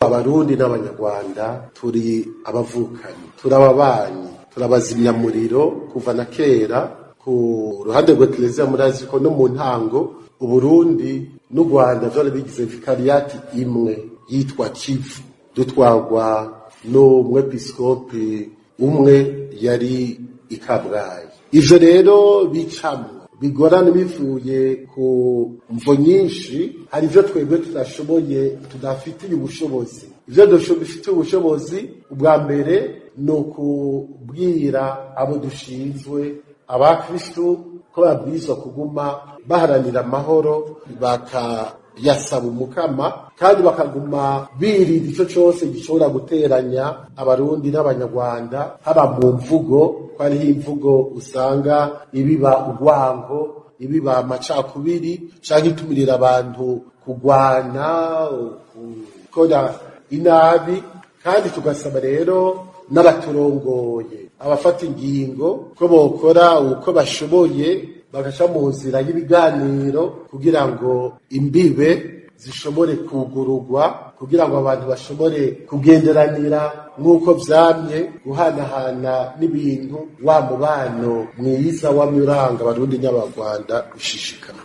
Abarundi n'Abanyarwanda turi abavukanyi, turababanyi, turabazimyamuriro kuva na kera. Ku ruhande rwa Eklezia, murazi ko no mu ntango Uburundi n'u Rwanda vyari bigize vikariyati imwe yitwa Kivu, dutwarwa n'umwepiskopi umwe yari i Kabgayi. Ivyo rero bicamwo bigorana bivuye ku mvo nyinshi. Hari ivyo twebwe tudashoboye, tudafitiye ubushobozi. Ivyo dufitiye ubushobozi, ubwa mbere ni ukubwira abo dushinzwe, abakristu, ko babwirizwa kuguma baharanira amahoro, bakayasaba Umukama, kandi bakaguma birinda ico cose gishobora guteranya Abarundi n'Abanyarwanda, haba mu mvugo, ko hariho imvugo usanga ibiba urwango, ibiba amacakubiri, canke itumirira abantu kugwana, gukora inabi. Kandi tugasaba rero n'abaturongoye, abafata ingingo, ko bokora uko bashoboye bagaca mu nzira y'ibiganiro kugira ngo imbibe zishobore kugururwa, kugira ngo abantu bashobore kugenderanira nk'uko vyamye, guhanahana n'ibintu, wa mubano mwiza wamye uranga Abarundi n'Abanyarwanda ushishikara.